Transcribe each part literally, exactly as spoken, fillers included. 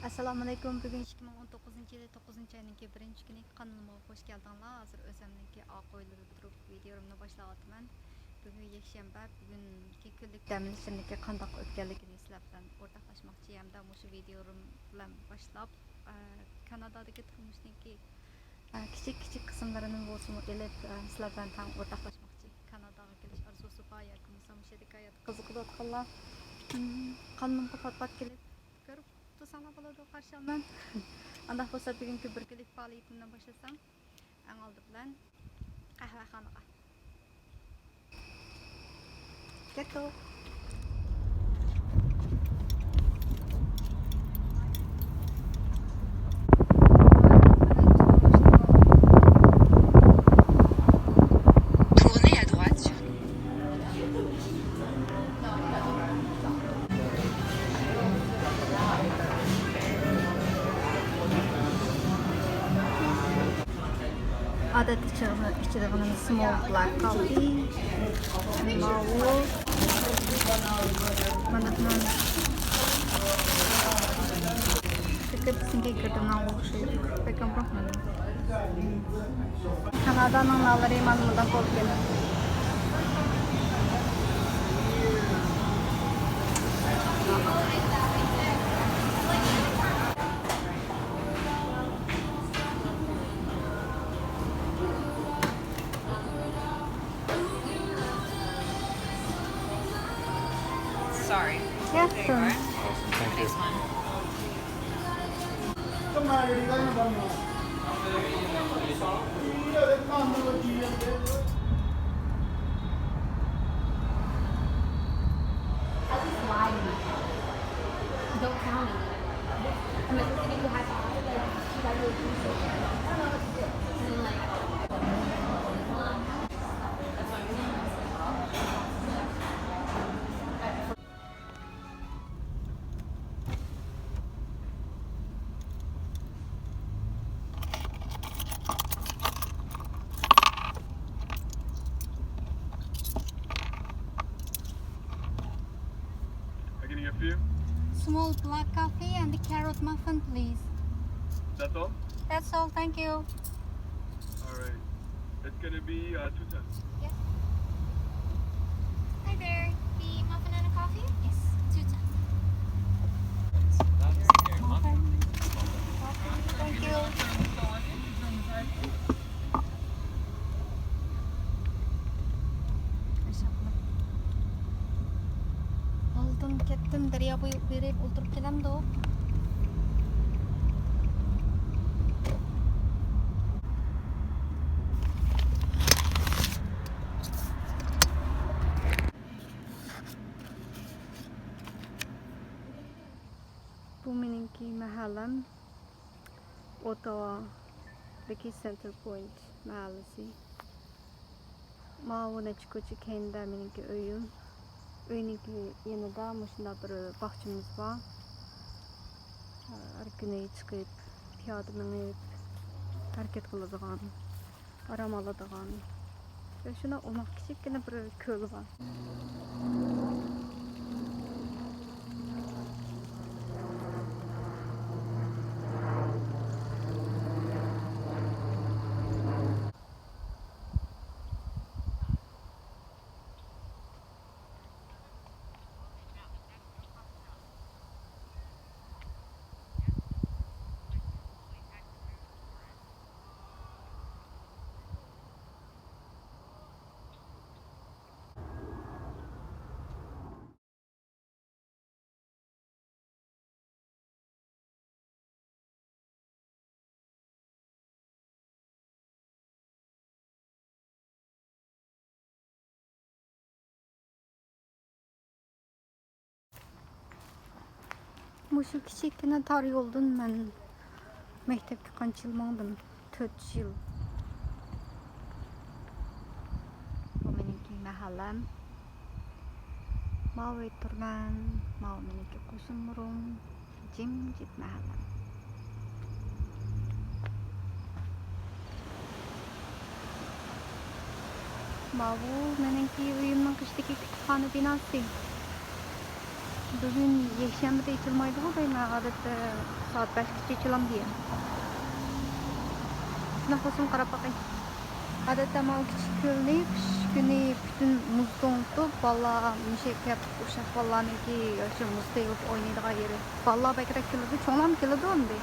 ئەسسالامۇئەلەيكۇم. بۈگۈن ئىككى مىڭ ئون توققۇزىنچى يىلى توققۇزىنچى ئاينىڭكى بىرىنچى كۈنى. قانىلىمغا خوش كەلدىڭلار. ھازىر ئۆزەمنىڭكى ئاق ئۆيلىرىدە تۇرۇپ ۋىدېئولىرىمنى باشلاۋاتىمەن. بۈگۈن يەكشەنبە. بۈگۈنكى كۈنلۈك دەم ئېلىشىمنىڭكى قانداق ئۆتكەنلىكىنى سىلەر بىلەن ئورتاقلاشماقچى ھەمدە مۇشۇ ۋىدېئولىرىم بىلەن باشلاپ، ئە، كانادادىكى تۇرمۇشنىڭكى، ئە، كىچىك كىچىك قىسىملىرىنى بولسىمۇ ئېلىپ، ئە، سىلەر بىلەن تەڭ ئورتاقلاشماقچى. كاناداغا كېلىش ئارزۇسى بار ياكى بولمىسا مۇشۇ يەردىكى ھاياتقا قىزىقىدىغانلار، م، قانىلىمغا پات-پات كېلىپ كۆرۈپ تۇرساڭلار بولىدۇ، قارشى ئالىمەن. ئانداق بولسا بۈگۈنكى بىرگىلىك پائالىيىتىمدىن باشلىسام، ئەڭ ئالدى بىلەن قەھۋەخانىغا. كەتتۇق. Tournez à droite sur ئادەتتە ئىچىدىغىنىمىز small black coffee. ماۋۇ. مانا بۇنىڭ پىكىر بىزنىڭكى گىردىمنىڭغا ئوخشايدۇ. بەك ئامراق مانا. كانادانىڭ نانلىرى مانا مۇنداق بولىدىكەن. Sorry. Yes, sir. Awesome, thank you. Nice one. At least lie to me. Don't tell me. I'm like, "Listen, you have to," like, she got really crazy. And I'm like, I can get for you? Small black coffee and the carrot muffin, please. That's all? That's all, thank you. All right. It's gonna be, uh, two ten. Yeah. Hi there. The muffin and a coffee? Yes, two ten. Thank you. ئالدىم كەتتىم، دەريا بويىغا بېرىپ ئولتۇرۇپ كېلەمدۇق. بۇ مېنىڭكى مەھەللەم، ئوتاۋادىكى سېنتر پوينت مەھەللىسى. ماۋۇ نەچچە كوچا كەينىدە مېنىڭكى ئۆيۈم. ئۆينىڭكى يېنىدا مۇشۇنداق بىر باغچىمىز بار. ھەر كۈنى چىقىپ، پىيادە مېڭىپ، ھەرىكەت قىلىدىغان، ئارام ئالىدىغان، شۇنداق ئوماق كىچىككىنە بىر كۆل بار. مۇشۇ كىچىككىنە تار يولدىن مەن مەكتەپكە قانچە يىل ماڭدىم؟ تۆت يىل. بۇ مېنىڭكى مەھەللەم. ماۋۇ ئۆيدە تۇرىمەن. ماۋۇ مېنىڭكى قوشنىلىرىم. جىمجىت مەھەللەم. ماۋۇ مېنىڭكى ئۆيۈمنىڭ قېشىدىكى كۇتۇپخانا بىناسى. بۈگۈن يەكشەنبىدە ئېچىلمايدىغۇ دەيمەن، ئادەتتە سائەت بەشكىچە ئېچىلامدۇ يا؟ شۇنداق بولسىمۇ قاراپ باقاي. ئادەتتە ماۋۇ كىچىك كۆلنى قىش كۈنى پۈتۈن مۇز توڭلىتىپ، بالىلار مۇشۇ كەپ ئوخشاش بالىلارنىڭكى ياخشى مۇز تېيىلىپ ئوينايدىغان يېرى. بالىلار بەكرەك كېلىدۇ، چوڭلارمۇ كېلىدۇ ئەمدى.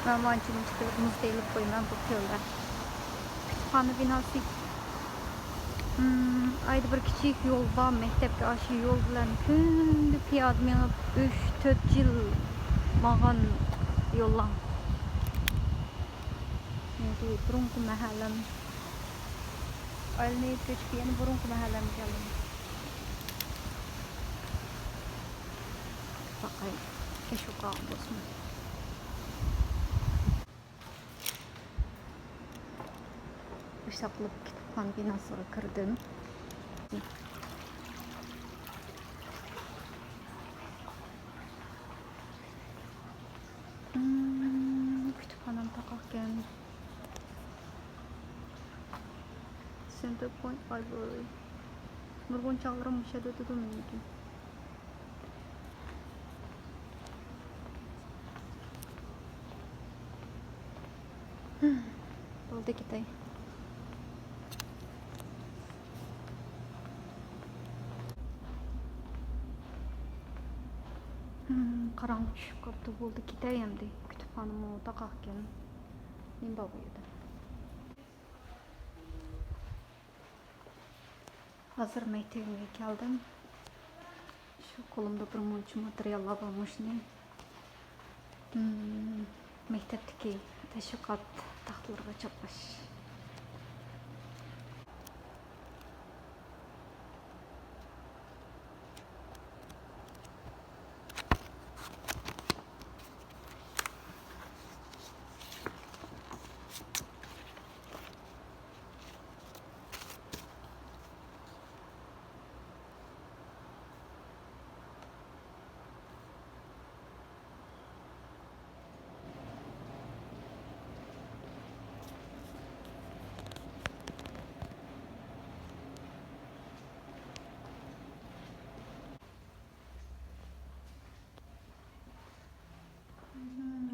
مەن ئانچە-مۇنچە كېلىپ مۇز تېيىلىپ قويىمەن بۇ كۆلدە. كۇتۇپخانا بىناسى. ئايدا بىر كىچىك يول بار مەكتەپكە، ئاشۇ يول بىلەن كۈندە پىيادە مېڭىپ، ئۈچ، تۆت يىل ماڭغان يوللار. چۈنكى بۇرۇنقى مەھەللەم، ئايلىنىپ كۆچۈپ يەنە بۇرۇنقى مەھەللەمگە كەلدىم. باقاي، كەشف قىلغان بولسۇن. ئاشۇنداق قىلىپ كۇتۇپخانا بىناسىغا كىردىم. مم، كۇتۇپخانام تاقاقكەن. Center Point Library. نۇرغۇن چاغلىرىم مۇشۇ يەردە ئۆتىدۇ مېنىڭكى. بولدى، كېتەي. قاراڭغۇ چۈشۈپ قاپتۇ، بولدى، كېتەي ئەمدى. كۇتۇپخانىمۇ تاقاقكەن. نېمە بار بۇ يەردە؟ ھازىر مەكتىۋىمگە كەلدىم. شۇ قولۇمدا بىر مۇنچە ماتېرىياللار بار، مۇشۇنى، مم، مەكتەپتىكى تەشۋىقات تاختىلىرىغا چاپلاش.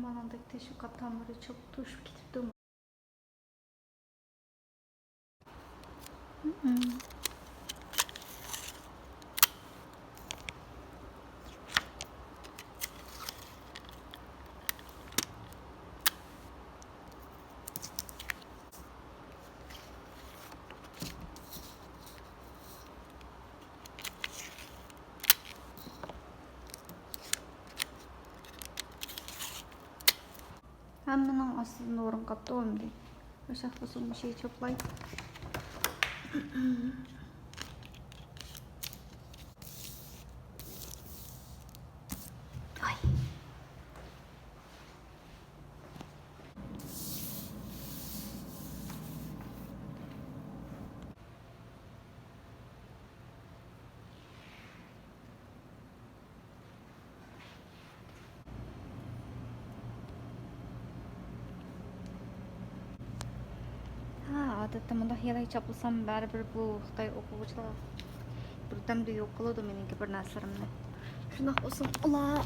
مانىڭدەك تەشۋىقات تاملىرى چوپتۇشۇپ كېتىپتۇ. ھەممىنىڭ ئاستىدىن ئورۇن قاپتۇ ئەمدى. ئاشۇنداق بولسا مۇشۇنى چوپلاي. ئاي. ھە، ئادەتتە مۇنداق يالاي چاپلىسام، بەرىبىر بۇ خىتاي ئوقۇغۇچىلار بىردەمدە يوق قىلىدۇ مېنىڭكى بىر نەرسىلىرىمنى. شۇنداق بولسىمۇ ئۇلار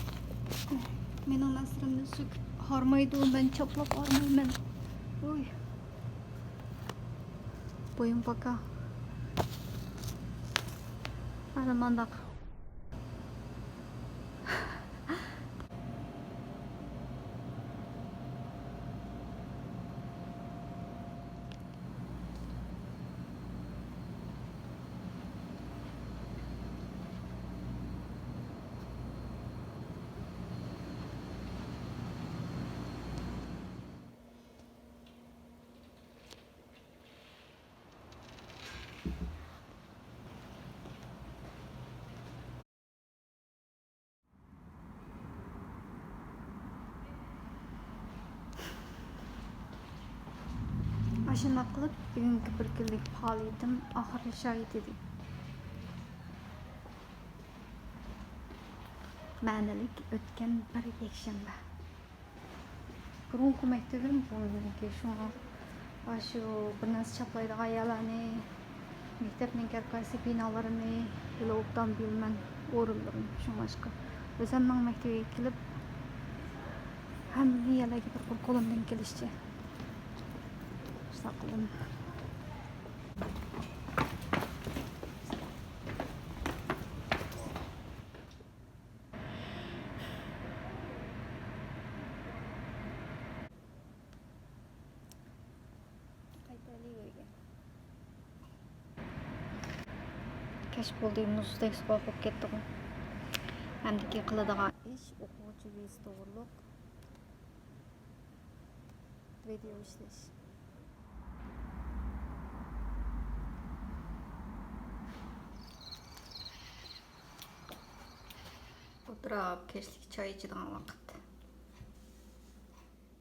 مېنىڭ نەرسىلىرىمنى سۆكۈپ ھارمايدۇ، مەن چاپلاپ ھارمايمەن. ۋوي. بويۇم پاكا. ئەنە مانداق. ئاشۇنداق قىلىپ، بۈگۈنكى بىر كۈنلۈك پائالىيىتىم ئاخىرلىشاي دېدى. مەنىلىك ئۆتكەن بىر يەكشەنبە. بۇرۇنقى مەكتىۋىم بۇ مېنىڭكى، شۇڭا ئاشۇ بىر نەرسە چاپلايدىغان يەرلەرنى، مەكتەپنىڭ ھەر قايسى بىنالىرىنى، ھېلى ئوبدان بىلىمەن، ئورۇنلىرىم شۇڭلاشقا ئۆزۈمنىڭ مەكتىۋىگە كېلىپ، ھەممە يەرلەرگە بىر، بىر قولۇمدىن كېلىشىچە ئىشلار قىلدىم. كەچ بولدى، مۇزدەك سوغۇق بولۇپ كەتتىغۇ. ئەمدىكى قىلىدىغان ئىش ئوقۇغۇچى ۋىزا توغرۇلۇق ۋىدېئو ئىشلەش. ئولتۇراپ كەچلىك چاي ئىچىدىغان ۋاقىت.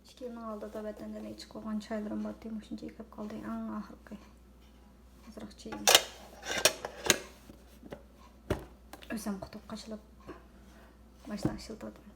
ئىككى يىلنىڭ ئالدىدا ۋەتەندىن ئىچىپ قويغان چايلىرىم بار ئىدى، مۇشۇنچە كەپ قالدى، ئەڭ ئاخىرقى. ئازراق ئىچەيلى. ئۆزۈم قۇتۇپ قاچىلاپ ماشىنا ئىشلىتىۋاتىمەن.